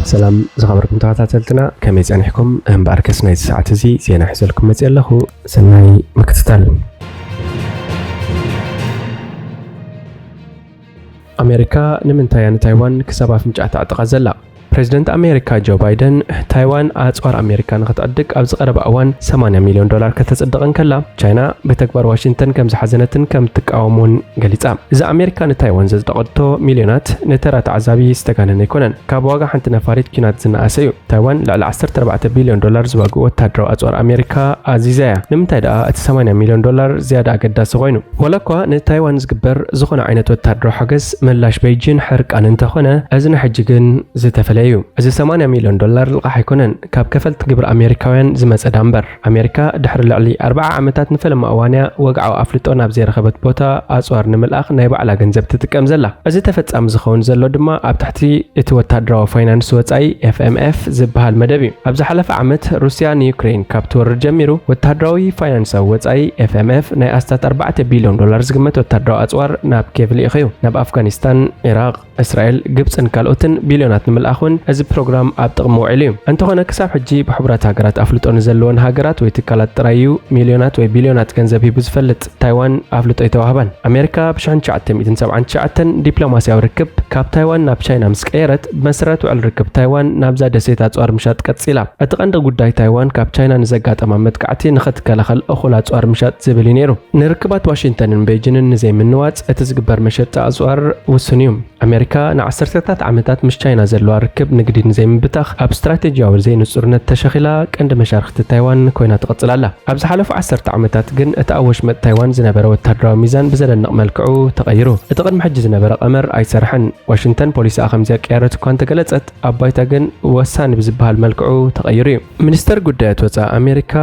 ሰላም ዝኸበርኩም ተኸታተልትና፣ ከመይ ጸኒሕኩም? እምበኣርከስ ናይዚ ሰዓት እዚ ዜና ሒዘልኩም መጽእ ኣለኹ። ሰናይ ምክትታል። ኣሜሪካ ንምንታይ እያ ንታይዋን ክሳብ ኣፍንጫ ተዕጥቓ ዘላ? ፕሬዚደንት ኣሜሪካ ጆ ባይደን፣ ታይዋን ኣጽዋር ኣሜሪካ ንኽትዕድግ ኣብ ዝቐረበ እዋን ሰማንያ ሚልዮን ዶላር ከተጽድቕ እንከላ፣ ቻይና ብተግባር ዋሽንግተን ከም ዝሓዘነትን ከም ትቃወም እውን ገሊጻ። እዚ ኣሜሪካ ንታይዋን ዘጽደቐቶ ሚልዮናት ንተራ ተዓዛቢ ዝተጋነነ ኣይኮነን። ካብ ዋጋ ሓንቲ ነፋሪት ኲናት ዝነኣሰ እዩ። ታይዋን ልዕሊ ዓሰርተ ኣርባዕተ ቢልዮን ዶላር ዝዋግኡ ወታደራዊ ኣጽዋር ኣሜሪካ ኣዚዛ እያ። ንምንታይ ደኣ እቲ ሰማንያ ሚልዮን ዶላር ዝያዳ ኣገዳሲ ኮይኑ? ዋላ እኳ ንታይዋን ዝግበር ዝኾነ ዓይነት ወታደራዊ ሓገዝ ምላሽ ቤይጂን ሕርቃን እንተኾነ፣ እዚ ናይ ሕጂ ግን ዝተፈለየ እዩ። እዚ ሰማንያ ሚልዮን ዶላር ልቓሕ ኣይኮነን፣ ካብ ከፈልቲ ግብሪ ኣሜሪካውያን ዝመጸ ዳ እምበር። ኣሜሪካ ድሕሪ ልዕሊ ኣርብዓ ዓመታት ንፈለማ እዋን እያ ወግዓዊ ኣፍልጦ ናብ ዘይረኸበት ቦታ ኣጽዋር ንምልኣኽ ናይ ባዕላ ገንዘብ ትጥቀም ዘላ። እዚ ተፈጻሚ ዝኸውን ዘሎ ድማ ኣብ ትሕቲ እቲ ወታደራዊ ፋይናንስ ወጻኢ ኤፍ ኤም ኤፍ ዝበሃል መደብ እዩ። ኣብ ዝሓለፈ ዓመት ሩስያ ንዩክሬን ካብ ትወርር ጀሚሩ ወታደራዊ ፋይናንሳዊ ወጻኢ ኤፍ ኤም ኤፍ ናይ ኣስታት ኣርባዕተ ቢልዮን ዶላር ዝግመት ወታደራዊ ኣጽዋር ናብ ኬቭ ልኢኹ እዩ። ናብ ኣፍጋኒስታን፣ ኢራቕ፣ እስራኤል፣ ግብጽን ካልኦትን ቢልዮናት ንምልኣኽ እውን እዚ ፕሮግራም ኣብ ጥቕሚ ውዒሉ እዩ። እንተኾነ ክሳብ ሕጂ ብሕቡራት ሃገራት ኣፍልጦ ንዘለወን ሃገራት ወይ ትካላት ጥራይ እዩ ሚልዮናት ወይ ቢልዮናት ገንዘብ ሂቡ ዝፈልጥ። ታይዋን ኣፍልጦ ኣይተዋህባን። ኣሜሪካ ብ ሽሕን ትሽዓተ ሚእትን ሰብዓን ትሽዓተን ዲፕሎማስያዊ ርክብ ካብ ታይዋን ናብ ቻይና ምስ ቀየረት፣ ብመሰረት ውዕል ርክብ ታይዋን ናብዛ ደሴት ኣጽዋር ምሻጥ ቀጺላ። እቲ ቀንዲ ጉዳይ ታይዋን ካብ ቻይና ንዘጋጠማ መጥቃዕቲ ንኽትከላኸል እኹል ኣጽዋር ምሻጥ ዝብል እዩ ነይሩ። ንርክባት ዋሽንግተንን ቤይጂንን ንዘይምንዋጽ እቲ ዝግበር መሸጣ ኣጽዋር ውሱን እዩ። ኣሜሪካ ንዓሰርተታት ዓመታት ምስ ቻይና ዘለዋ ርክብ ንግዲ ንዘይምብታኽ ኣብ ስትራቴጂያዊ ዘይንጹርነት ተሸኺላ ቀንዲ መሻርኽቲ ታይዋን ኮይና ትቕጽል ኣላ። ኣብ ዝሓለፉ ዓሰርተ ዓመታት ግን እቲ ኣብ ወሽመጥ ታይዋን ዝነበረ ወታደራዊ ሚዛን ብዘደንቕ መልክዑ ተቐይሩ። እቲ ቅድሚ ሕጂ ዝነበረ ቀመር ኣይሰርሐን። ዋሽንግተን ፖሊሲኣ ከምዚኣ ቀየረት እኳ እንተገለጸት፣ ኣብ ባይታ ግን ወሳኒ ብዝበሃል መልክዑ ተቐይሩ እዩ። ሚኒስተር ጉዳያት ወጻኢ ኣሜሪካ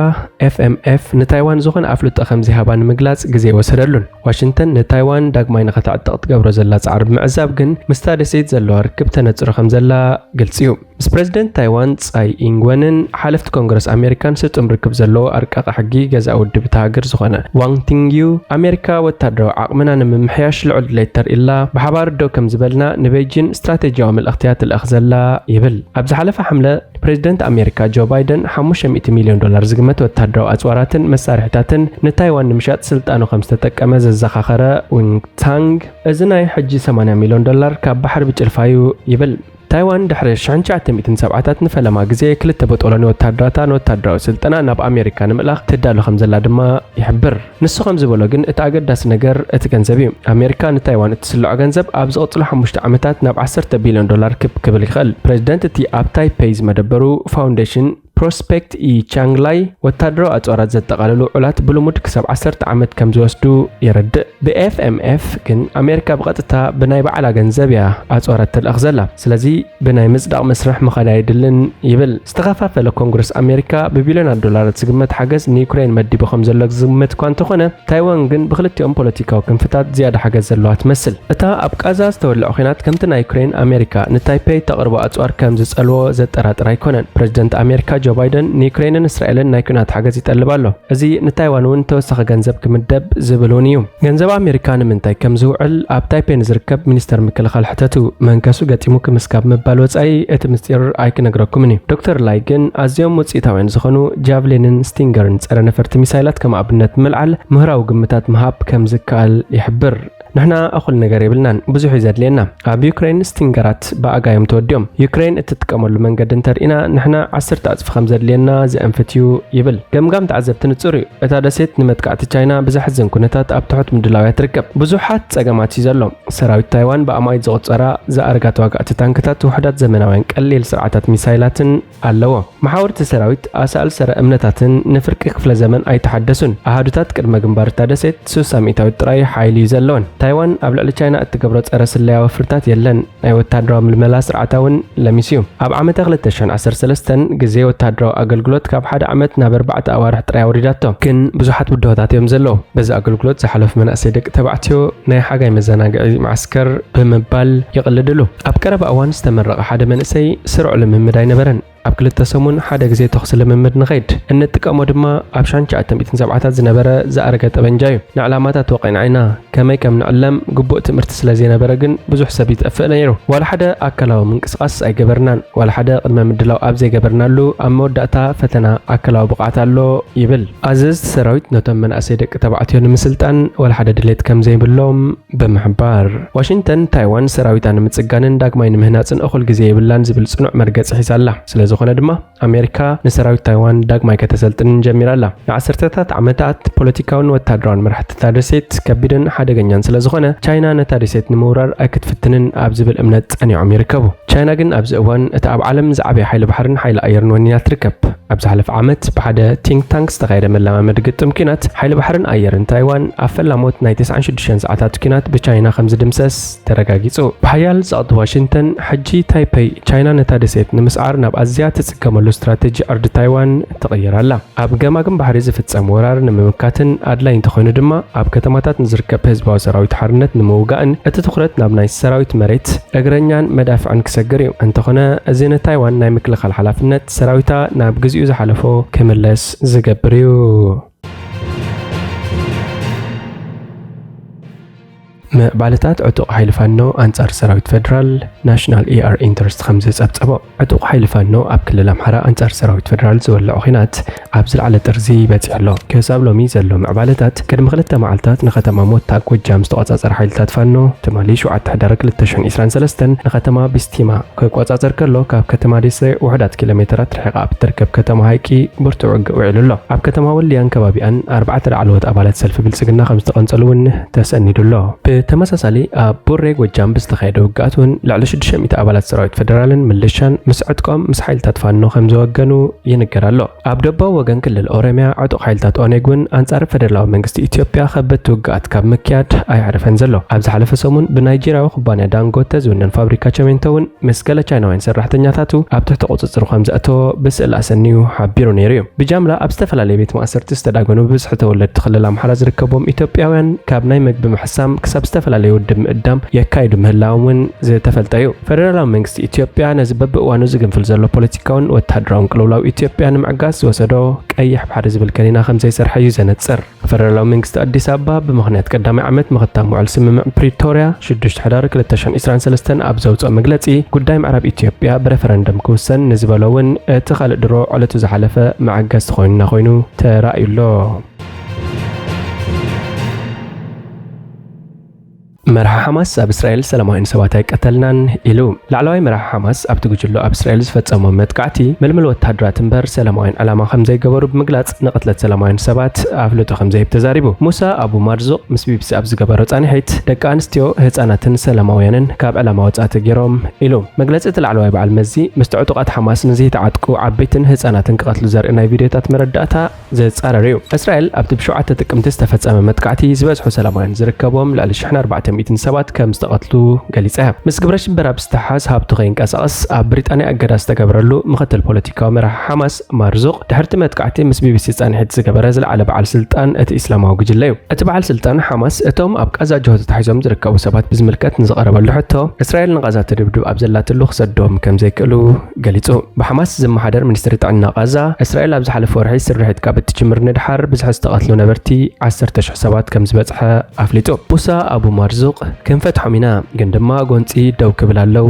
ኤፍ ኤም ኤፍ ንታይዋን ዝኾነ ኣፍልጦ ከምዘይሃባ ንምግላጽ ግዜ ወሰደሉን። ዋሽንግተን ንታይዋን ዳግማይ ንኸተዕጥቕ ትገብሮ ዘላ ጻዕሪ ብምዕዛብ ግን ምስታ ደሴት ዘለዋ ርክብ ተነጽሮ ከም ዘላ ግልጺ እዩ። ምስ ፕሬዚደንት ታይዋን ጻይ ኢንግወንን ሓለፍቲ ኮንግረስ ኣሜሪካን ስጡም ርክብ ዘለዎ ኣርቃቂ ሕጊ ገዛኢ ውድብ እታ ሃገር ዝኾነ ዋንግ ቲንግዩ፣ ኣሜሪካ ወታደራዊ ዓቕምና ንምምሕያሽ ልዑል ድሌት ተርኢ ኣላ፣ ብሓባር ደው ከም ዝበልና ንቤጂን ስትራቴጂያዊ መልእኽቲ እያ ትልእኽ ዘላ ይብል። ኣብ ዝሓለፈ ሓምለ ፕሬዚደንት ኣሜሪካ ጆ ባይደን ሓሙሽተ ሚእቲ ሚልዮን ዶላር ዝግመት ወታደራዊ ኣጽዋራትን መሳርሒታትን ንታይዋን ንምሻጥ ስልጣኑ ከም ዝተጠቀመ ዘዘኻኸረ ዊንግ ታንግ፣ እዚ ናይ ሕጂ ሰማንያ ሚልዮን ዶላር ካብ ባሕሪ ብጭልፋ እዩ ይብል። ታይዋን ድሕሪ ሽሕን ትሽዓተ ሚእትን ሰብዓታት ንፈለማ ግዜ ክልተ ቦጦሎኒ ወታደራታ ንወታደራዊ ስልጠና ናብ ኣሜሪካ ንምእላኽ ትዳሎ ከም ዘላ ድማ ይሕብር። ንሱ ከም ዝበሎ ግን እቲ ኣገዳሲ ነገር እቲ ገንዘብ እዩ። ኣሜሪካ ንታይዋን እትስልዖ ገንዘብ ኣብ ዝቕጽሉ ሓሙሽተ ዓመታት ናብ ዓሰርተ ቢልዮን ዶላር ክብ ክብል ይኽእል። ፕሬዚደንት እቲ ኣብ ታይፔይ ዝመደበሩ ፋውንዴሽን ፕሮስፔክት ኢ ቻንግላይ ወታደራዊ ኣጽዋራት ዘጠቓለሉ ውዕላት ብልሙድ ክሳብ ዓሰርተ ዓመት ከም ዝወስዱ የረድእ። ብ ኤፍ ኤም ኤፍ ግን ኣሜሪካ ብቐጥታ ብናይ ባዕላ ገንዘብ እያ ኣጽዋራት ተልእኽ ዘላ። ስለዚ ብናይ ምጽዳቕ መስርሕ ምኻድ ኣየድልን ይብል። ዝተኸፋፈለ ኮንግረስ ኣሜሪካ ብቢልዮናት ዶላራት ዝግመት ሓገዝ ንዩክሬን መዲቡ ከም ዘሎ ዝግመት እኳ እንተኾነ፣ ታይዋን ግን ብክልቲኦም ፖለቲካዊ ክንፍታት ዝያዳ ሓገዝ ዘለዋ ትመስል። እታ ኣብ ቃዛ ዝተወልዐ ኲናት ከምቲ ናይ ዩክሬን ኣሜሪካ ንታይፔይ ተቕርቦ ኣጽዋር ከም ዝጸልዎ ዘጠራጥር ኣይኮነን። ፕሬዚደንት ኣሜሪካ ጆ ባይደን ንዩክሬንን እስራኤልን ናይ ኲናት ሓገዝ ይጠልብ ኣሎ። እዚ ንታይዋን እውን ተወሳኺ ገንዘብ ክምደብ ዝብል እውን እዩ። ገንዘብ ኣሜሪካ ንምንታይ ከም ዝውዕል ኣብ ታይፔ ንዝርከብ ሚኒስተር ምክልኻል ሕተቱ። መንከሱ ገጢሙኪ ምስካብ ምባል ወጻኢ እቲ ምስጢር ኣይክነግረኩምን እዩ። ዶክተር ላይ ግን ኣዝዮም ውጽኢታውያን ዝኾኑ ጃቭሊንን ስቲንገርን ጸረ ነፈርቲ ሚሳይላት ከም ኣብነት ብምልዓል ምህራዊ ግምታት ምሃብ ከም ዝከኣል ይሕብር። ንሕና እኹል ነገር የብልናን፣ ብዙሕ እዩ ዘድልየና። ኣብ ዩክሬን ስቲንገራት ብኣጋ እዮም ተወዲኦም። ዩክሬን እትጥቀመሉ መንገዲ እንተርኢና፣ ንሕና ዓሰርተ ዕጽፊ ከም ዘድልየና ዘእንፍት እዩ ይብል። ገምጋም ተዓዘብቲ ንጹር እዩ። እታ ደሴት ንመጥቃዕቲ ቻይና ብዘሕዝን ኩነታት ኣብ ትሑት ምድላው እያ ትርከብ። ብዙሓት ጸገማት እዩ ዘሎ። ሰራዊት ታይዋን ብኣማኢት ዝቑጸራ ዝኣረጋ ተዋጋእቲ ታንክታት፣ ውሑዳት ዘመናውያን ቀሊል ስርዓታት ሚሳይላትን ኣለዎ። መሓውርቲ ሰራዊት፣ ኣሳእል ሰረ እምነታትን ንፍርቂ ክፍለ ዘመን ኣይተሓደሱን። ኣሃዱታት ቅድመ ግንባር እታ ደሴት ስሳ ሚእታዊት ጥራይ ሓይሊ እዩ ዘለወን። ታይዋን ኣብ ልዕሊ ቻይና እትገብሮ ጸረ ስለያ ወፍርታት የለን። ናይ ወታደራዊ ምልመላ ስርዓታ እውን ለሚሱ እዩ። ኣብ ዓመተ ክልተ ሽሕን ዓሰርተ ሰለስተን ግዜ ወታደራዊ ኣገልግሎት ካብ ሓደ ዓመት ናብ ኣርባዕተ ኣዋርሕ ጥራይ ኣውሪዳቶ። ግን ብዙሓት ብድሆታት እዮም ዘለዉ። በዚ ኣገልግሎት ዝሓለፉ መናእሰይ ደቂ ተባዕትዮ ናይ ሓጋይ መዘናግዒ መዓስከር ብምባል ይቕልድሉ። ኣብ ቀረባ እዋን ዝተመረቐ ሓደ መንእሰይ ስሩዕ ልምምድ ኣይነበረን። ኣብ ክልተ ሰሙን ሓደ ግዜ ተኹሲ ልምምድ ንኸይድ። እንጥቀሞ ድማ ኣብ ሻንሻ ኣተሚትን ሰብዓታት ዝነበረ ዝኣረገ ጠበንጃ እዩ። ንዕላማታት ወቒዕና ኢና። ከመይ ከም ንዕለም ግቡእ ትምህርቲ ስለ ዘይነበረ ግን ብዙሕ ሰብ ይጠፍእ ነይሩ። ዋላ ሓደ ኣካላዊ ምንቅስቓስ ኣይገበርናን። ዋላ ሓደ ቅድመ ምድላው ኣብ ዘይገበርናሉ ኣብ መወዳእታ ፈተና ኣካላዊ ብቕዓት ኣሎ ይብል። ኣዘዝቲ ሰራዊት ነቶም መናእሰይ ደቂ ተባዕትዮ ንምስልጣን ዋላ ሓደ ድሌት ከም ዘይብሎም ብምሕባር፣ ዋሽንግተን ታይዋን ሰራዊታ ንምጽጋንን ዳግማይ ንምህናጽን እኹል ግዜ የብላን ዝብል ጽኑዕ መርገጺ ሒዛ ኣላ። ስለ ዝኾነ ድማ ኣሜሪካ ንሰራዊት ታይዋን ዳግማይ ከተሰልጥንን ጀሚራ ኣላ። ንዓሰርተታት ዓመታት ፖለቲካውን ወታደራውን መራሕቲ እታ ደሴት ከቢድን ሓደገኛን ስለ ዝኾነ፣ ቻይና ነታ ደሴት ንምውራር ኣይክትፍትንን ኣብ ዝብል እምነት ጸኒዖም ይርከቡ። ቻይና ግን ኣብዚ እዋን እቲ ኣብ ዓለም ዝዓበየ ሓይሊ ባሕርን ሓይሊ ኣየርን ወኒና ትርከብ። ኣብ ዝሓለፈ ዓመት ብሓደ ቲንክ ታንክ ዝተኻየደ መለማመዲ ግጥም ኲናት፣ ሓይሊ ባሕርን ኣየርን ታይዋን ኣብ ፈላሞት ናይ ተስዓን ሽዱሽተን ሰዓታት ኲናት ብቻይና ከም ዝድምሰስ ተረጋጊጹ። ብሓያል ጸቕጢ ዋሽንግተን፣ ሕጂ ታይፐይ ቻይና ነታ ደሴት ንምስዓር ናብ ኣዝያ ትጽገመሉ ስትራተጂ ዕርዲ ታይዋን ትቕይር ኣላ። ኣብ ገማግም ባሕሪ ዝፍጸም ወራር ንምምካትን ኣድላይ እንተኾይኑ ድማ ኣብ ከተማታት ንዝርከብ ህዝባዊ ሰራዊት ሓርነት ንምውጋእን እቲ ትኹረት ናብ ናይ ሰራዊት መሬት፣ እግረኛን መዳፍዕን ክሰግር እዩ። እንተኾነ እዚ ንታይዋን ናይ ምክልኻል ሓላፍነት ሰራዊታ ናብ ግዚኡ ዝሓለፎ ክምለስ ዝገብር እዩ። ምዕባለታት ዕጡቕ ሓይሊ ፋኖ ኣንጻር ሰራዊት ፌደራል ናሽናል ኢኣር ኢንተረስት ከም ዝጸብጸቦ። ዕጡቕ ሓይሊ ፋኖ ኣብ ክልል ኣምሓራ ኣንጻር ሰራዊት ፌደራል ዝወልዖ ኲናት ኣብ ዝለዓለ ጥርዚ በጺሑ ኣሎ። ክሳብ ሎሚ ዘሎ ምዕባለታት፣ ቅድሚ ክልተ መዓልታት ንከተማ ሞታ ጎጃም ዝተቖጻጸረ ሓይልታት ፋኖ፣ ትማሊ ሸውዓተ ሕዳር ክልተ ሽሕን ዕስራን ሰለስተን ንከተማ ቢስቲማ ክቆጻጸር ከሎ፣ ካብ ከተማ ደሴ ውሑዳት ኪሎ ሜተራት ርሒቓ ኣብ እትርከብ ከተማ ሃይቂ ብርቱዕ ውግእ ውዒሉ ኣሎ። ኣብ ከተማ ወልድያን ከባቢኣን ኣርባዕተ ላዕለዎት ኣባላት ሰልፊ ብልጽግና ከም ዝተቐንጸሉ እውን ተሰኒዱ ኣሎ። ብተመሳሳሊ ኣብ ቡሬ ጎጃም ብዝተኻየደ ውግኣት እውን ልዕሊ ሽዱሽተ ሚእቲ ኣባላት ሰራዊት ፌደራልን ምልሻን ምስ ዕጥቆም ምስ ሓይልታት ፋኖ ከም ዝወገኑ ይንገር ኣሎ። ኣብ ደቡባዊ ወገን ክልል ኦሮሚያ ዕጡቕ ሓይልታት ኦኔግ እውን ኣንጻር ፌደራላዊ መንግስቲ ኢትዮጵያ ከበድቲ ውግኣት ካብ ምክያድ ኣየዕረፈን ዘሎ። ኣብ ዝሓለፈ ሰሙን ብናይጄርያዊ ኩባንያ ዳንጎተ ዝውነን ፋብሪካ ቸሜንቶ እውን ምስ ገለ ቻይናውያን ሰራሕተኛታቱ ኣብ ትሕቲ ቁጽጽሩ ከም ዘእተዎ ብስእሊ ኣሰንዩ ሓቢሩ ነይሩ እዩ። ብጃምላ ኣብ ዝተፈላለየ ቤት ማእሰርቲ ዝተዳገኑ ብብዝሒ ተወለድቲ ክልል ኣምሓራ ዝርከብዎም ኢትዮጵያውያን ካብ ናይ መግቢ ምሕሳም ክሳብ ዝተፈላለየ ውድብ ምእዳም የካይዱ ምህላዎም እውን ዝተፈልጠ እዩ። ፈደራላዊ መንግስቲ ኢትዮጵያ ነዚ በብእዋኑ ዝግንፍል ዘሎ ፖለቲካውን ወተሃደራውን ቅልውላው ኢትዮጵያ ንምዕጋስ ዝወሰዶ ቀይሕ ባሕሪ ዝብል ከኒና ከም ዘይሰርሐ እዩ ዘነጽር። ፈደራላዊ መንግስቲ ኣዲስ ኣበባ ብምኽንያት ቀዳማይ ዓመት ምኽታም ውዕል ስምምዕ ፕሪቶርያ ሽዱሽተ ሕዳር ክልተ ሽሕን ዕስራን ሰለስተን ኣብ ዘውፅኦ መግለፂ፣ ጉዳይ ምዕራብ ኢትዮጵያ ብረፈረንደም ክውሰን ንዝበሎ እውን እቲ ካልእ ድሮ ዕለቱ ዝሓለፈ መዓገስቲ ኮይኑና ኮይኑ ተራእዩ ኣሎ። መራሒ ሓማስ ኣብ እስራኤል ሰላማውያን ሰባት ኣይቀተልናን ኢሉ። ላዕለዋይ መራሒ ሓማስ ኣብቲ ጉጅሎ ኣብ እስራኤል ዝፈጸሞ መጥቃዕቲ ምልምል ወተሃደራት እምበር ሰላማውያን ዕላማ ከም ዘይገበሩ ብምግላጽ ንቕትለት ሰላማውያን ሰባት ኣፍልጦ ከም ዘይህብ ተዛሪቡ። ሙሳ ኣቡ ማርዙቕ ምስ ቢቢሲ ኣብ ዝገበሮ ጻንሒት፣ ደቂ ኣንስትዮ፣ ህጻናትን ሰላማውያንን ካብ ዕላማ ወጻኢ ተገይሮም ኢሉ። መግለጺ እቲ ላዕለዋይ በዓል መዚ ምስቲ ዕጡቓት ሓማስ ንዘይተዓጥቁ ዓበይትን ህጻናትን ክቐትሉ ዘርኢ ናይ ቪድዮታት መረዳእታ ዘጻረር እዩ። እስራኤል ኣብቲ ብሸውዓተ ጥቅምቲ ዝተፈጸመ መጥቃዕቲ ዝበዝሑ ሰላማውያን ዝርከብዎም ልዕሊ ሽሕን ኣርባዕተ ሚእትን ሰባት ከም ዝተቐትሉ ገሊጻ እያ። ምስ ግብረ ሽበራ ብዝተሓሓዝ ሃብቱ ከይንቀሳቐስ ኣብ ብሪጣንያ እገዳ ዝተገብረሉ ምኽትል ፖለቲካዊ መራሒ ሓማስ ማርዙቕ ድሕርቲ መጥቃዕቲ ምስ ቢቢሲ ጻንሒት ዝገበረ ዝለዓለ በዓል ስልጣን እቲ ኢስላማዊ ጉጅለ እዩ። እቲ በዓል ስልጣን ሓማስ እቶም ኣብ ቃዛ ጅሆ ተታሒዞም ዝርከቡ ሰባት ብዝምልከት ንዝቐረበሉ ሕቶ፣ እስራኤል ንቓዛ ትድብድብ ኣብ ዘላትሉ ክሰዶም ከም ዘይክእሉ ገሊጹ። ብሓማስ ዝመሓደር ሚኒስትሪ ጥዕና ቓዛ፣ እስራኤል ኣብ ዝሓለፈ ወርሒ ስርሒት ካብ እትጅምር ንድሓር ብዝሒ ዝተቐትሉ ነበርቲ ዓሰርተ ሽሕ ሰባት ከም ዝበጽሐ ኣፍሊጡ። ሙሳ ኣቡ ማርዙቕ፣ "ክንፈትሖም ኢና፣ ግን ድማ ጎንጺ ደው ክብል ኣለዎ"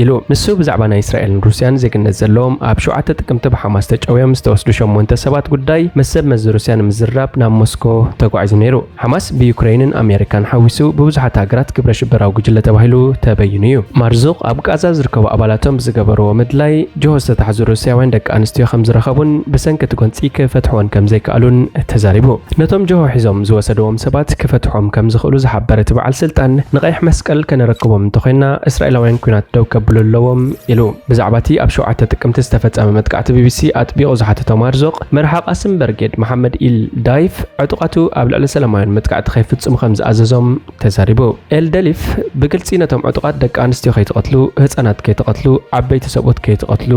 ኢሉ። ንሱ ብዛዕባ ናይ እስራኤልን ሩስያን ዜግነት ዘለዎም ኣብ ሸውዓተ ጥቅምቲ ብሓማስ ተጨውዮም ዝተወስዱ ሸሞንተ ሰባት ጉዳይ ምስ ሰብ መዚ ሩስያ ንምዝራብ ናብ ሞስኮ ተጓዒዙ ነይሩ። ሓማስ ብዩክረይንን ኣሜሪካን ሓዊሱ ብብዙሓት ሃገራት ግብረ ሽበራዊ ጉጅለ ተባሂሉ ተበይኑ እዩ። ማርዙቕ ኣብ ቃዛ ዝርከቡ ኣባላቶም ብዝገበርዎ ምድላይ ጅሆ ዝተታሕዙ ሩስያውያን ደቂ ኣንስትዮ ከም ዝረኸቡን ብሰንኪ እቲ ጎንጺ ክፈትሕወን ከም ዘይከኣሉን ተዛሪቡ። ነቶም ጅሆ ሒዞም ዝወሰድዎም ሰባት ክፈትሖም ከም ዝኽእሉ ዝሓበረ እቲ በዓል ስልጣን፣ "ንቐይሕ መስቀል ከነረክቦም እንተኾይና እስራኤላውያን ኲናት ደው ከብሉ ኣለዎም" ኢሉ። ብዛዕባ እቲ ኣብ ሸውዓተ ጥቅምቲ ዝተፈጸመ መጥቃዕቲ ቢቢሲ ኣጥቢቑ ዝሓተቶ ማርዞቕ፣ መርሓ ቃስም በርጌድ መሓመድ ኢል ዳይፍ ዕጡቓቱ ኣብ ልዕሊ ሰላማውያን መጥቃዕቲ ከይፍጽሙ ከም ዝኣዘዞም ተዛሪቡ። ኤል ደሊፍ ብግልጺ ነቶም ዕጡቓት ደቂ ኣንስትዮ ከይትቐትሉ፣ ህጻናት ከይትቐትሉ፣ ዓበይቲ ሰብኡት ከይትቐትሉ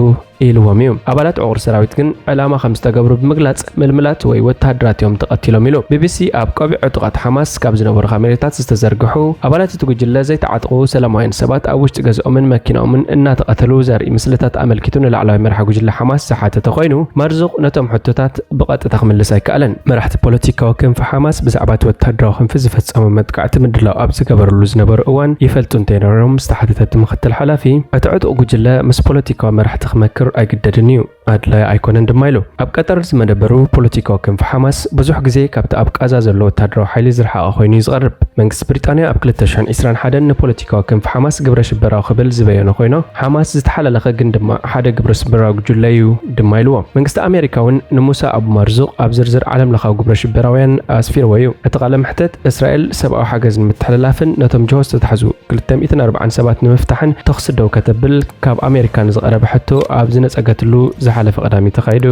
ኢልዎም እዩ። ኣባላት ዕቑር ሰራዊት ግን ዕላማ ከም ዝተገብሩ ብምግላጽ፣ ምልምላት ወይ ወተሃደራት እዮም ተቐቲሎም ኢሉ። ቢቢሲ ኣብ ቆቢዕ ዕጡቓት ሓማስ ካብ ዝነበሩ ካሜራታት ዝተዘርግሑ ኣባላት እቲ ጉጅለ ዘይተዓጥቑ ሰላማውያን ሰባት ኣብ ውሽጢ ገዝኦምን መኪናኦምን እናተቐተሉ ዘርኢ ምስልታት ኣመልኪቱ ንላዕለዋይ መራሒ ጉጅለ ሓማስ ዝሓተተ ኮይኑ፣ ማርዙቕ ነቶም ሕቶታት ብቐጥታ ክምልስ ኣይከኣለን። መራሕቲ ፖለቲካዊ ክንፊ ሓማስ ብዛዕባ እቲ ወተሃደራዊ ክንፊ ዝፈጸሞ መጥቃዕቲ ምድላው ኣብ ዝገበርሉ ዝነበሩ እዋን ይፈልጡ እንተይነበሮም ዝተሓተተት ምክትል ሓላፊ፣ እቲ ዕጡቕ ጉጅለ ምስ ፖለቲካዊ መራሕቲ ክመክር ኣይግደድን እዩ፣ ኣድላይ ኣይኮነን ድማ ኢሉ። ኣብ ቀጠር ዝመደበሩ ፖለቲካዊ ክንፊ ሓማስ ብዙሕ ግዜ ካብቲ ኣብ ቃዛ ዘሎ ወተሃደራዊ ሓይሊ ዝረሓቐ ኮይኑ እዩ ዝቐርብ። መንግስቲ ብሪጣንያ ኣብ ክልተ ሽሕን ዕስራን ሓደን ንፖለቲካዊ ክንፊ ሓማስ ግብረ ሽበራዊ ክብል ዝበየኖ ኮይኑ፣ ሓማስ ዝተሓላለኸ ግን ድማ ሓደ ግብረ ሽበራዊ ጉጅለ እዩ ድማ ኢልዎ። መንግስቲ ኣሜሪካ እውን ንሙሳ ኣቡ ማርዙቕ ኣብ ዝርዝር ዓለም ለኻዊ ግብረ ሽበራውያን ኣስፊርዎ እዩ። እቲ ቃለ መሕተት እስራኤል ሰብኣዊ ሓገዝ ንምትሕልላፍን ነቶም ጅሆ ዝተታሕዙ ክልተ ሚእትን ኣርባዓን ሰባት ንምፍታሕን ተኹሲ ደው ከተብል ካብ ኣሜሪካ ንዝቐረበ ሕቶ ኣብ ዝነጸገትሉ ዝሓለፈ ቀዳሚ ተኻይዱ።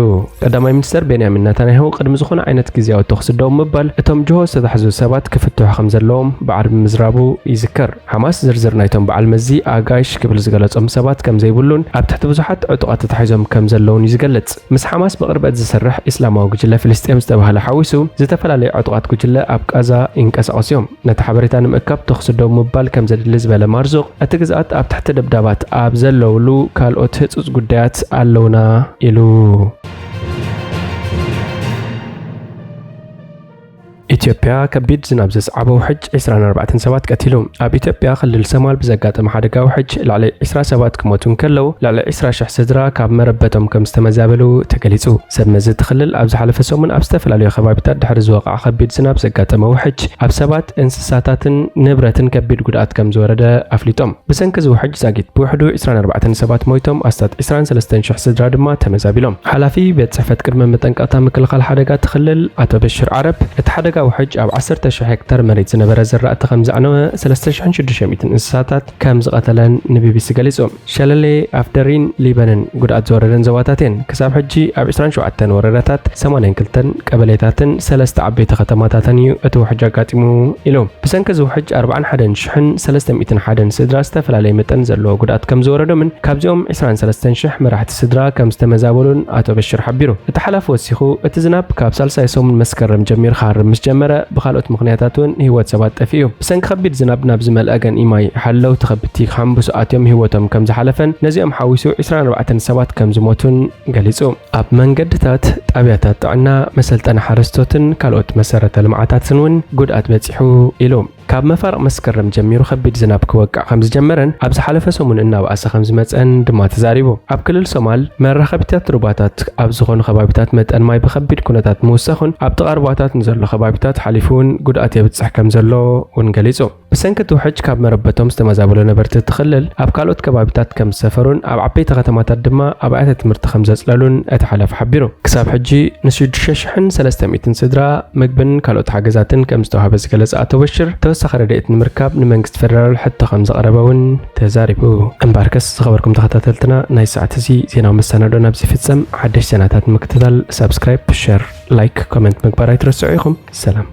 ቀዳማይ ሚኒስተር ቤንያሚን ናታንያሁ ቅድሚ ዝኾነ ዓይነት ግዝያዊ ተኹሲ ደው ምባል እቶም ጅሆ ዝተታሕዙ ሰባት ክፍትሑ ከም ዘለዎም ብዓርቢ ምዝራቡ ይዝከር። ሓማስ ዝርዝር ናይቶም በዓል መዚ ኣጋይሽ ክብል ዝገለጾም ሰባት ከም ዘይብሉን ኣብ ትሕቲ ብዙሓት ዕጡቓት ተታሒዞም ከም ዘለውን እዩ ዝገልጽ። ምስ ሓማስ ብቕርበት ዝሰርሕ ኢስላማዊ ጉጅለ ፍልስጤም ዝተባህለ ሓዊሱ ዝተፈላለዩ ዕጡቓት ጉጅለ ኣብ ቃዛ ይንቀሳቐሱ እዮም። ነቲ ሓበሬታ ንምእካብ ተኹሲ ደው ምባል ከም ዘድሊ ዝበለ ማርዙቕ፣ እቲ ግዝኣት ኣብ ትሕቲ ደብዳባት ኣብ ዘለውሉ ካልኦት ህጹጽ ጉዳያት ኣለውና ኢሉ። ኢትዮጵያ ከቢድ ዝናብ ዘስዓቦ ውሕጅ ዕስራን ኣርባዕተን ሰባት ቀቲሉ። ኣብ ኢትዮጵያ ክልል ሶማል ብዘጋጠመ ሓደጋ ውሕጅ ልዕሊ ዕስራ ሰባት ክሞቱ እንከለዉ፣ ልዕሊ ዕስራ ሽሕ ስድራ ካብ መረበቶም ከም ዝተመዛበሉ ተገሊጹ። ሰብ መዚ እቲ ክልል ኣብ ዝሓለፈ ሰሙን ኣብ ዝተፈላለዩ ከባቢታት ድሕሪ ዝወቕዐ ከቢድ ዝናብ ዘጋጠመ ውሕጅ ኣብ ሰባት፣ እንስሳታትን ንብረትን ከቢድ ጉድኣት ከም ዝወረደ ኣፍሊጦም። ብሰንኪ እዚ ውሕጅ ዛጊት ብውሕዱ ዕስራን ኣርባዕተን ሰባት ሞይቶም፣ ኣስታት ዕስራን ሰለስተን ሽሕ ስድራ ድማ ተመዛቢሎም። ሓላፊ ቤት ጽሕፈት ቅድመ መጠንቀቕታ ምክልኻል ሓደጋ እቲ ክልል ኣቶ በሽር ዓረብ፣ እቲ ሓደጋ ውሕጅ ኣብ ዓሰርተ ሽሕ ሄክታር መሬት ዝነበረ ዝራእቲ ከም ዘዕነወ፣ ሰለስተ ሽሕን ሽዱሽተ ሚእትን እንስሳታት ከም ዝቐተለን ንቢቢሲ ገሊጹ። ሸለሌ፣ ኣፍደሪን ሊበንን ጉድኣት ዝወረደን ዞባታት እየን። ክሳብ ሕጂ ኣብ ዕስራን ሸውዓተን ወረዳታት፣ ሰማንያን ክልተን ቀበሌታትን ሰለስተ ዓበይቲ ከተማታትን እዩ እቲ ውሕጅ ኣጋጢሙ ኢሉ። ብሰንኪ እዚ ውሕጅ ኣርባዓን ሓደን ሽሕን ሰለስተ ሚእትን ሓደን ስድራ ዝተፈላለየ መጠን ዘለዎ ጉድኣት ከም ዝወረዶምን ካብዚኦም ዕስራን ሰለስተን ሽሕ መራሕቲ ስድራ ከም ዝተመዛበሉን ኣቶ በሽር ሓቢሩ። እቲ ሓላፊ ወሲኹ፣ እቲ ዝናብ ካብ ሳልሳይ ሰሙን መስከረም ጀሚሩ ክሃርም ምስ ጀመረ ብኻልኦት ምኽንያታት እውን ህይወት ሰባት ጠፊኡ እዩ። ብሰንኪ ከቢድ ዝናብ ናብ ዝመልአ ገንኢ ማይ ሓለውቲ ከብቲ ክሓምብሱ ኣትዮም ህይወቶም ከም ዝሓለፈን ነዚኦም ሓዊሱ ዕስራን ኣርባዕተን ሰባት ከም ዝሞቱን ገሊጹ። ኣብ መንገድታት፣ ጣብያታት ጥዕና፣ መሰልጠኒ ሓረስቶትን ካልኦት መሰረተ ልምዓታትን እውን ጉድኣት በጺሑ ኢሉ። ካብ መፋርቕ መስከረም ጀሚሩ ከቢድ ዝናብ ክወቅዕ ከም ዝጀመረን ኣብ ዝሓለፈ ሰሙን እናበኣሰ ከም ዝመጸን ድማ ተዛሪቡ። ኣብ ክልል ሶማል መራኸቢታት ሩባታት ኣብ ዝኾኑ ከባቢታት መጠን ማይ ብከቢድ ኩነታት ምውሳኹን ኣብ ጥቓ ሩባታት ንዘሎ ከባቢታት ሓሊፉ እውን ጉድኣት የብጽሕ ከም ዘሎ እውን ገሊጹ። ብሰንኪ እቲ ውሕጅ ካብ መረበቶም ዝተመዛበሉ ነበርቲ እቲ ክልል ኣብ ካልኦት ከባቢታት ከም ዝሰፈሩን ኣብ ዓበይቲ ከተማታት ድማ ኣብያተ ትምህርቲ ከም ዘጽለሉን እቲ ሓላፊ ሓቢሩ። ክሳብ ሕጂ ንሽዱሽተ ሽሕን ሰለስተ ሚእትን ስድራ ምግብን ካልኦት ሓገዛትን ከም ዝተዋህበ ዝገለጸ ኣቶ በሽር፣ ተወሳኺ ረድኤት ንምርካብ ንመንግስቲ ፌደራል ሕቶ ከም ዘቕረበ እውን ተዛሪቡ። እምበኣርከስ ዝኸበርኩም ተኸታተልትና፣ ናይ ሰዓት እዚ ዜናዊ መሰናዶ ናብዚ ይፍጸም። ሓደሽ ዜናታት ንምክትታል ሳብስክራይብ፣ ሸር፣ ላይክ፣ ኮመንት ምግባር ኣይትረስዑ ኢኹም። ሰላም።